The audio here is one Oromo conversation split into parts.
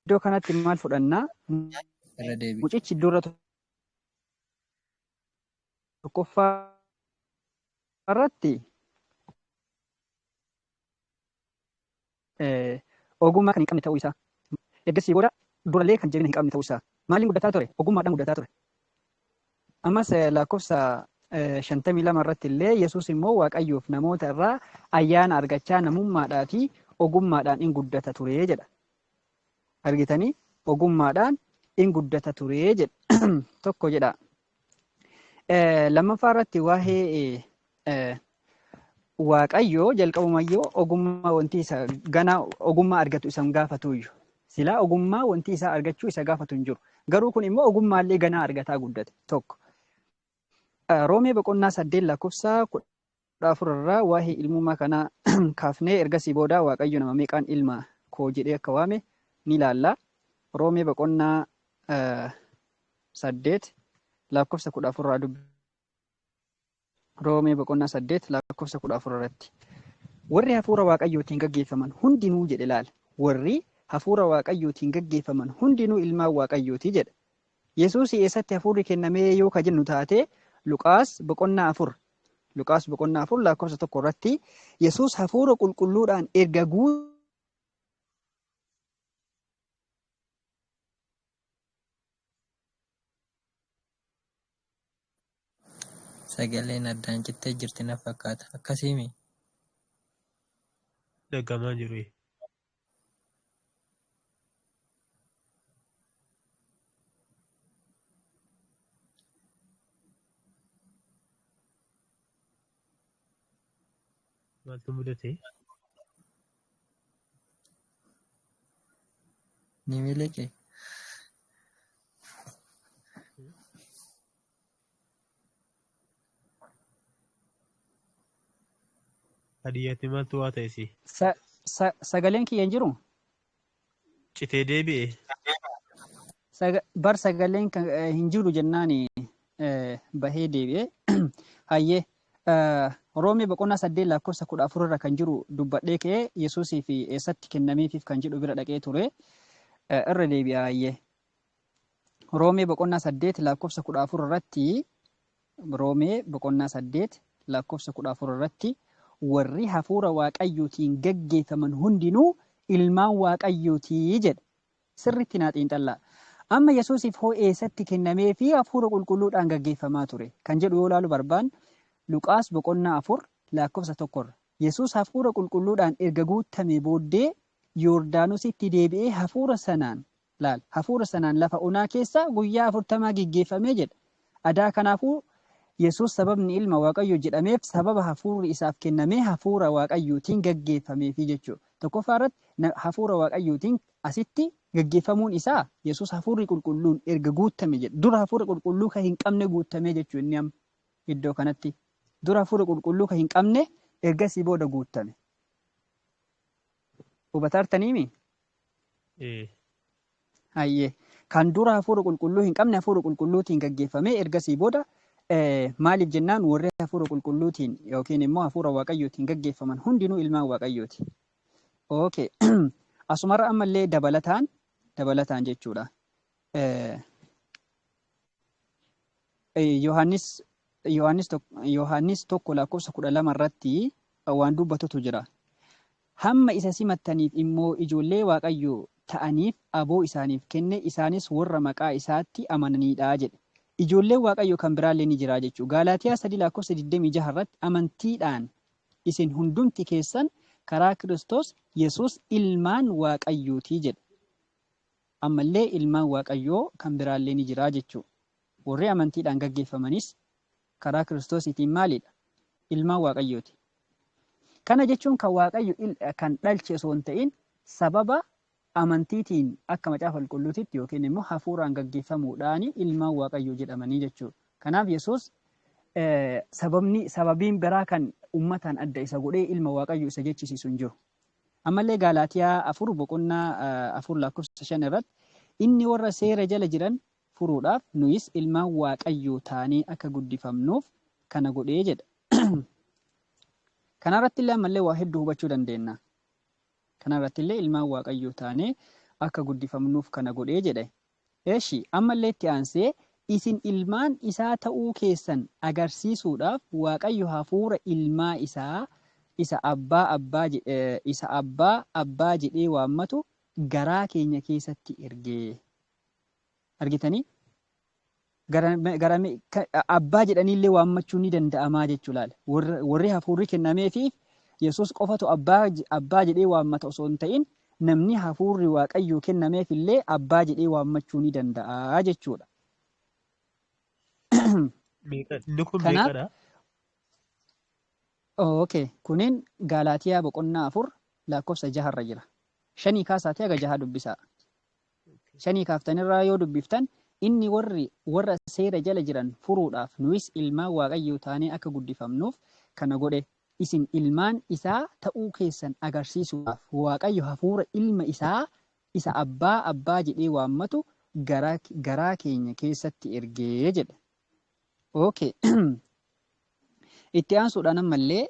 Iddoo kanatti maal fudhannaa? Irra deebi. Mucichi iddoo irra tokkoffaa irratti ogummaa kan hin qabne ta'uu isaa. Ergasii booda durallee kan jabina hin qabne ta'uu isaa. Maaliin guddataa ture? Ogummaadhaan guddataa ture. Ammas lakkoofsa 52 irratti illee Yesuus immoo Waaqayyoof namoota irraa ayyaana argachaa namummaadhaa fi ogummaadhaan in guddata ture jedha. Argitanii, ogummaadhaan in guddata ture jedha. Tokko jedha. Lammaffaa irratti waa'ee Waaqayyoo jalqabumayyuu ogummaa wanti isa ganaa ogummaa argatu isa hin gaafatuuyyu. Silaa ogummaa wanti isaa argachuu isa gaafatu hin jiru. Garuu kun immoo ogummaallee ganaa argataa guddate. Tokko. Roomee boqonnaa 8 lakkoofsa 14 irraa waa'ee ilmummaa kanaa kaafnee ergasii booda Waaqayyo nama meeqaan ilma koo jedhee akka waame ni ilaalla. Roomee boqonnaa 8 lakkoofsa 14 irraa dubbi. Roomee boqonnaa 8 lakkoofsa 14 irratti. Warri hafuura Waaqayyootiin gaggeeffaman hundinuu jedhe laala. Warri hafuura Waaqayyootiin gaggeeffaman hundinuu ilmaan Waaqayyooti jedha. Yesuusii eessatti hafuurri kennamee yoo ka jennu taate, Luqaas boqonnaa 4, Luqaas boqonnaa 4 lakkoofsa 1 irratti Yesuus hafuura qulqulluudhaan erga Sagaleen addaan cittee jirti na fakkaata. Akkasiimi? Dhagamaa jiru. Maaltu mudate? Ni miliqe. Hadiyyaatti maaltu waa ta'e si? Sagaleen kiyya hin jiru? Citee deebi'e. Bar sagaleen hin jiru jennaan bahee deebi'e. Hayyee, Roomee boqonnaa 8 lakkoofsa 14 irra kan jiru dubbadhee ka'ee Yesuusii fi eessatti kennameefiif kan jedhu bira dhaqee ture. Irra deebi'a hayyee. Roomee boqonnaa 8 lakkoofsa 14 irratti, Roomee boqonnaa 8 lakkoofsa 14 irratti, warri hafuura Waaqayyootiin gaggeeffaman hundinuu ilmaan Waaqayyootii jedha. Sirriitti naa xiinxallaa. Amma Yesuusiif hoo eessatti kennamee fi hafuura qulqulluudhaan gaggeeffamaa ture kan jedhu yoo ilaalu barbaan, Luqaas boqonnaa 4 lakkoofsa 1 irra Yesuus hafuura qulqulluudhaan erga guutamee booddee Yordaanositti deebi'ee hafuura sanaan, laal, hafuura sanaan lafa onaa keessa guyyaa 40 geggeeffamee jedha. Adaa kanaafuu Yesuus sababni ilma Waaqayyoo jedhameef sababa hafuurri isaaf kennamee hafuura Waaqayyootiin gaggeeffameefi jechuudha. Tokkoffaa irratti hafuura Waaqayyootiin asitti gaggeeffamuun isaa Yesuus hafuurri qulqulluun erga guuttame jedha. Dura hafuura qulqulluu kan hin qabne guuttamee jechuudha inni amma iddoo kanatti. Dura hafuura qulqulluu kan hin qabne ergasii booda guuttame. Hubataartaniimi? Ee. Hayyee. Kan dura hafuura qulqulluu hin qabne hafuura qulqulluutiin gaggeeffamee ergasii booda, maaliif jennaan warri hafuura qulqulluutiin yookiin immoo hafuura Waaqayyootiin gaggeeffaman hundinuu ilmaan Waaqayyooti. Okay. Asumarra ammallee dabalataan jechuudha. Yohaannis 1 lakkoofsa 12 irratti waan dubbatutu jira. Hamma isa simattaniif immoo ijoollee Waaqayyoo ta'aniif aboo isaaniif kenne, isaanis warra maqaa isaatti amananiidha jedhe. Ijoolleen Waaqayyoo kan biraallee ni jira jechuudha. Gaalaatiyaa 3 lakkoofsa 26 irratti amantiidhaan isin hundumti keessan karaa Kiristoos Yesuus ilmaan Waaqayyooti jedhe. Ammallee ilmaan Waaqayyoo kan biraallee ni jira jechuudha. Warri amantiidhaan gaggeeffamanis karaa Kiristoosiitiin maalidha? Ilmaan Waaqayyooti. Kana jechuun kan Waaqayyo kan dhalche osoo hin ta'in sababa amantiitiin akka macaafa qulqulluutitti yookiin immoo hafuuraan gaggeeffamuudhaan ilmaan Waaqayyoo jedhamanii jechuudha. Kanaaf Yesuus sababiin biraa kan uummataan adda isa godhee ilma Waaqayyoo isa jechisiisu hin jiru. Ammallee Gaalaatiyaa 4 boqonnaa 4 lakkoofsa 5 irratti inni warra seera jala jiran furuudhaaf nuyis ilmaan Waaqayyoo taanee akka guddifamnuuf kana godhee jedha. Kanarratti illee ammallee waa hedduu hubachuu dandeenya. Kanarratti illee ilmaan Waaqayyoo taanee akka guddifamnuuf kana godhee jedhe. Eeshi ammallee itti aansee isin ilmaan isaa ta'uu keessan agarsiisuudhaaf Waaqayyo hafuura ilmaa isaa isa abbaa abbaa isa abbaa abbaa jedhee waammatu garaa keenya keessatti ergee. Argitanii? Gara abbaa jedhaniillee waammachuun ni danda'amaa jechuu laala. Warri hafuurri kennameefiif Yesuus qofatu abbaa jedhee waammata osoo hin ta'in namni hafuurri Waaqayyoo kennameef illee abbaa jedhee waammachuu ni danda'a jechuudha. Inni kun Kanaaf meeqadha? Okay, kunin Gaalaatiyaa boqonnaa 4 lakkoofsa 6 irra jira. 5 kaasaatii haga 6 dubbisaa. 5 kaaftanirraa yoo dubbiftan inni warra seera jala jiran furuudhaaf nuyis ilmaan Waaqayyoo taanee akka guddifamnuuf kana godhe. Isin ilmaan isaa ta'uu keessan agarsiisuudhaaf Waaqayyo hafuura ilma isaa isa abbaa abbaa jedhee waammatu garaa keenya keessatti ergee jedhe. Okay. Itti aansuudhaan ammallee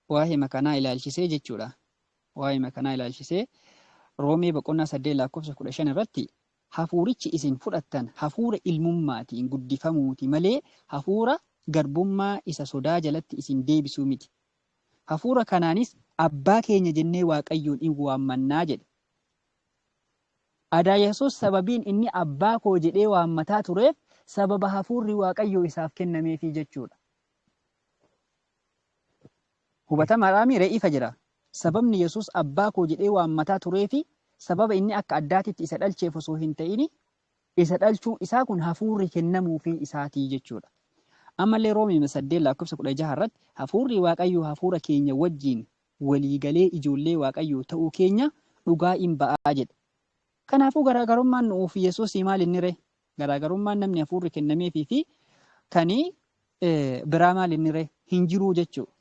waa'ee makanaa ilaalchisee jechuudha. Waa'ee makanaa ilaalchisee Roomee boqonnaa 8 lakkoofsa 15 irratti hafuurichi isin fudhattan hafuura ilmummaatiin guddifamuuti malee hafuura garbummaa isa sodaa jalatti isin deebisuu miti. Hafuura kanaanis abbaa keenya jennee Waaqayyoon in waammannaa jedhe. Adaa Yesuus sababiin inni abbaa koo jedhee waammataa tureef sababa hafuurri Waaqayyoo isaaf kennameefii jechuudha. Hubatamaadhaa miiree ifa jira. Sababni Yesuus abbaa koo jedhee waammataa tureefi sababa inni akka addaatitti isa dhalcheef osoo hin ta'ini isa dhalchuun isaa kun hafuurri kennamuufii isaatii jechuudha. Ammallee Roomii 8 lakkoofsa 16 irratti hafuurri Waaqayyoo hafuura keenya wajjin waliigalee ijoollee Waaqayyoo ta'uu keenya dhugaa in ba'aa jedhe. Kanaafuu garaagarummaan nuuf Yesuusii maal inni ree? Garaagarummaan namni hafuurri kennameefii fi kan biraa maal inni ree? Hin jiruu jechuudha.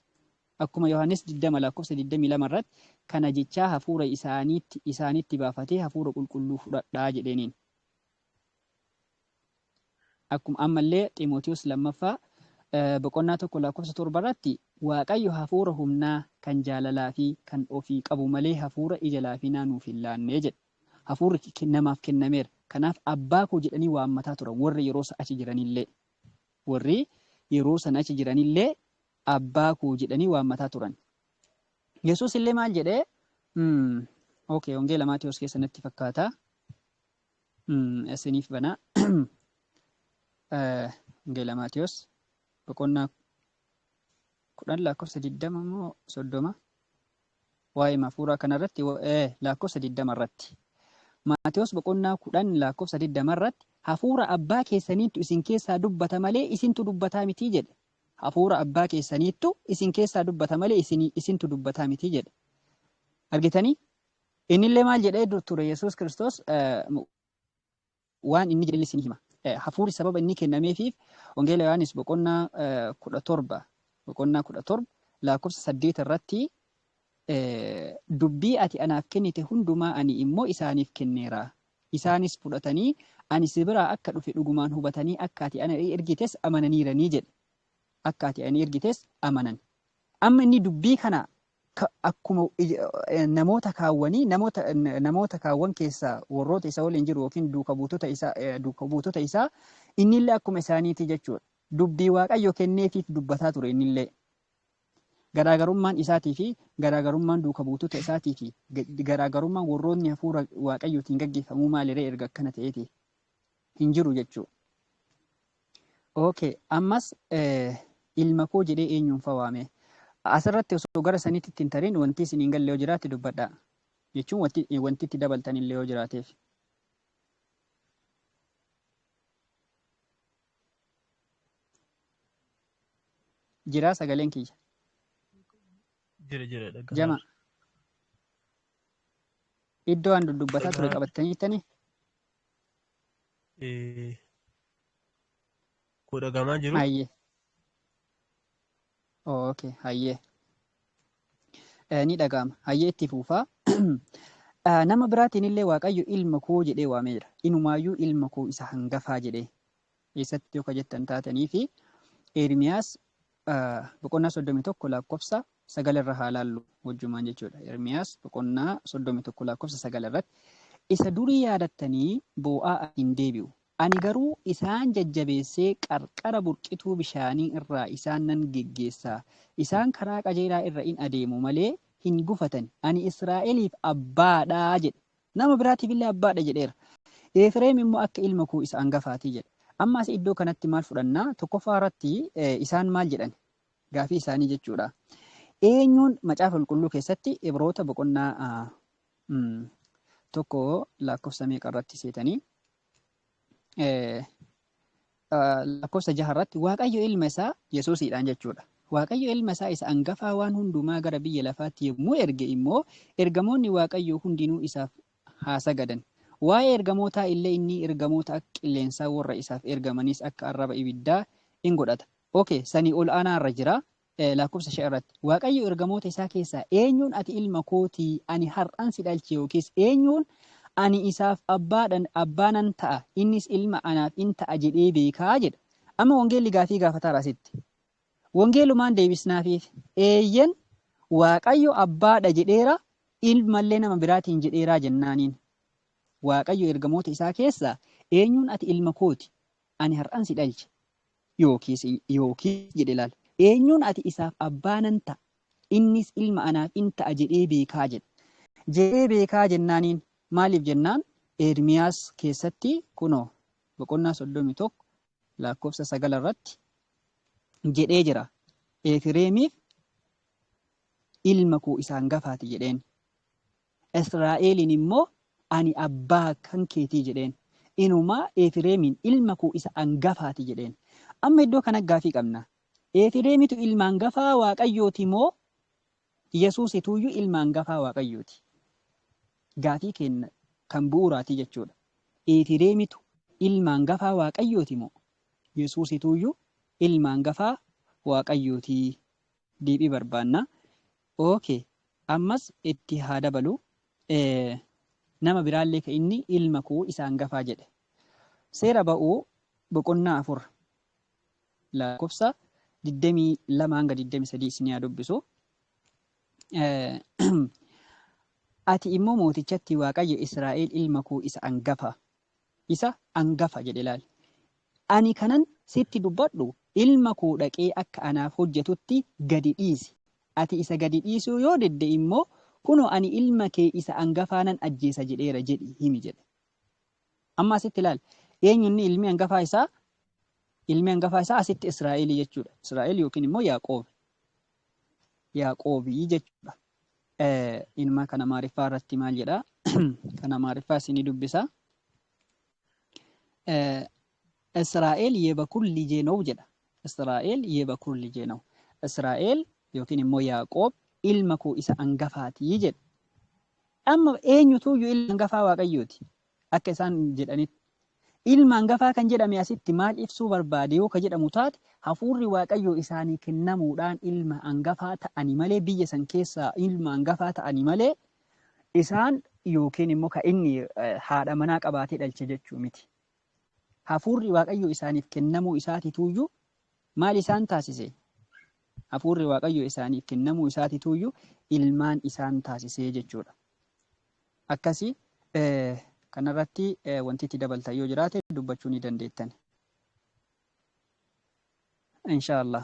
Akkuma Yohaannis 20 lakkoofsa 22 irratti kana jechaa hafuura isaanitti baafatee hafuura qulqulluu fudhadhaa jedheeniin. Akkuma ammallee Ximootiyoos lammaffaa boqonnaa 1 lakkoofsa 7 irratti Waaqayyo hafuura humnaa kan jaalalaa fi kan ofii qabu malee hafuura ija laafinaa nuuf hin laanne jedhe. Hafuurri namaaf kennameera. Kanaaf abbaa koo jedhanii waammataa turan warri yeroo sana achi jiranillee. Warri yeroo sana achi jiranillee abbaa koo jedhanii waammataa turan. Yesuus illee maal jedhee? Okay, Wangeela Maatiyos keessa natti fakkaata. Isiniif banaa. Wangeela Maatiyos boqonnaa 10 lakkoofsa 20 moo 30 waa'ee hafuuraa kanarratti lakkoofsa 20 irratti. Maatiyos boqonnaa 10 lakkoofsa 20 irratti hafuura abbaa keessaniittu isin keessaa dubbata malee isintu dubbataa miti jedhe. Hafuura abbaa keessaniittu isin keessaa dubbata malee isintu dubbataa miti jedhe. Argitanii? Innillee maal jedhee ture Yesuus Kiristoos waan inni jedhe isin hima. Hafuurri sababa inni kennameefiif Wangeela Yohaannis boqonnaa 17 boqonnaa 17 lakkoofsa 8 irratti dubbii ati anaaf kennite hundumaa ani immoo isaaniif kenneera. Isaanis fudhatanii ani si biraa akka dhufe dhugumaan hubatanii akka ati ana ergites amananiiranii jedhe. Akka ati ani ergites amanan. Amma inni dubbii kana akkuma namoota kaawwanii namoota kaawwan keessaa warroota isa waliin jiru yookiin duuka buutota isaa innillee akkuma isaaniiti jechuudha. Dubbii Waaqayyo kenneefiif dubbataa ture innillee. Garaagarummaan isaatii fi garaagarummaan duuka buutota isaatii fi garaagarummaan warroonni hafuura Waaqayyootiin gaggeeffamuu maaliree erga akkana ta'eeti hin jiru jechuudha. Okay, ammas ilma koo jedhee eenyuun fa waame? Asirratti osoo gara saniitti ittiin tarin wanti isin hin galle yoo jiraate dubbadhaa. Jechuun wanti itti dabaltan illee yoo jiraateef. Jiraa sagaleen kiyya. Jira dhagahaa. Jama. Iddoo an dudubbataa ture qabattanii jirtanii? Koo dhagamaa jiru? Hayyee. Okay, hayyee. Ni dhaga'ama. Hayyee itti fuufaa. Nama biraatiin illee Waaqayyo ilma koo jedhee waameera. Inumaayyuu ilma koo isa hangafaa jedhee. Eessatti yoo jettan taatanii fi Ermiyaas boqonnaa 31 lakkoofsa 9 irra haa laallu wajjumaan jechuudha. Ermiyaas boqonnaa 31 lakkoofsa 9 irratti isa durii yaadattanii boo'aa hin deebi'u. Ani garuu isaan jajjabeessee qarqara burqituu bishaanii irraa isaan nan geggeessa. Isaan karaa qajeelaa irra in adeemu malee hin gufatan. Ani Israa'eliif abbaadhaa jedhe. Nama biraatiif illee abbaadha jedheera. Efreem immoo akka ilma koo isa hangafaatii jedhe. Ammas iddoo kanatti maal fudhannaa? Tokkoffaa irratti isaan maal jedhan? Gaafii isaanii jechuudha. Eenyuun macaafa qulqulluu keessatti Ibroota boqonnaa 1 lakkoofsa meeqa irratti seetanii? Lakkoofsa 6 irratti Waaqayyo ilma isaa Yesuusiidhaan jechuudha. Waaqayyo ilma isaa isa hangafaa waan hundumaa gara biyya lafaatti yommuu erge immoo ergamoonni Waaqayyoo hundinuu isaaf haa sagadan. Waa'ee ergamootaa illee inni ergamoota akka qilleensaa warra isaaf ergamanis akka arraba ibiddaa in godhata. Okay, sanii ol aanaa irra jira. Lakkoofsa 5 irratti Waaqayyo ergamoota isaa keessaa eenyuun ati ilma kootii ani har'an si dhalche yookiis eenyuun ani isaaf abbaanan ta'a innis ilma anaaf in ta'a jedhee beekaa jedha. Amma wangeelli gaafii gaafataara asitti. Wangeelumaan deebisnaafiif eeyyen Waaqayyo abbaadha jedheera ilmallee nama biraatiin jedheeraa jennaaniin. Waaqayyo ergamoota isaa keessaa eenyuun ati ilma kooti ani har'an si dhalche yookiis jedhe ilaala. Eenyuun ati isaaf abbaanan ta'a innis ilma anaaf in ta'a jedhee beekaa jedha. Jedhee beekaa jennaaniin maaliif jennaan Ermiyaas keessatti kunoo boqonnaa 31 lakkoofsa 9 irratti jedhee jira. Efreemiif ilma koo isa hangafaati jedheen. Israa'eliin immoo ani abbaa kan keetii jedheen. Inumaa Efreemiin ilma koo isa hangafaati jedheen. Amma iddoo kana gaafii qabna. Efreemitu ilma hangafaa Waaqayyooti moo Yesuusituyyuu ilma hangafaa Waaqayyooti? Gaafii kenna kan bu'uuraati jechuudha. Efreemitu ilma hangafaa Waaqayyooti moo Yesuusituyyuu ilma hangafaa Waaqayyooti? Deebii barbaanna. Okay. Ammas itti haa dabalu. Nama biraallee kan inni ilma koo isa hangafaa jedhe. Seera ba'uu boqonnaa 4 lakkoofsa 22 hanga 23 isin haa dubbisu. Ati immoo mootichatti Waaqayyo Israa'el ilma koo isa hangafa jedhe ilaali. Ani kanan sitti dubbadhu ilma koo dhaqee akka anaaf hojjetutti gadi dhiisi. Ati isa gadi dhiisuu yoo didde immoo kunoo ani ilma kee isa hangafaa nan ajjeesa jedheera jedhi himi jedhe. Amma asitti ilaali. Eenyunni ilmi hangafaa isaa? Ilmi hangafaa isaa asitti Israa'el jechuudha. Israa'el yookiin immoo Yaaqoob. Yaaqoobii jechuudha. Ilma kana Amaariffaa irratti maal jedhaa? Kana Amaariffaa isinii dubbisa. Israa'el የበኩር ልጄ ነው jedha. Israa'el የበኩር ልጄ ነው. Israa'el yookiin immoo Yaaqoob ilma koo isa hangafaatii jedha. Amma eenyutuyyuu ilma hangafaa Waaqayyooti? Akka isaan jedhanitti. Ilma hangafaa kan jedhame asitti maal ibsuu barbaade yoo ka jedhamu taate hafuurri Waaqayyoo isaanii kennamuudhaan ilma hangafaa ta'ani malee biyya san keessaa ilma hangafaa ta'ani malee isaan yookiin immoo ka inni haadha manaa qabaatee dhalche jechuu miti. Hafuurri Waaqayyoo isaaniif kennamuu isaatituyyuu maal isaan taasise? Hafuurri Waaqayyoo isaaniif kennamuu isaatituyyuu ilmaan isaan taasisee jechuudha. Akkasii kanarratti wanti itti dabaltan yoo jiraate dubbachuu ni dandeettan. Inshaallah.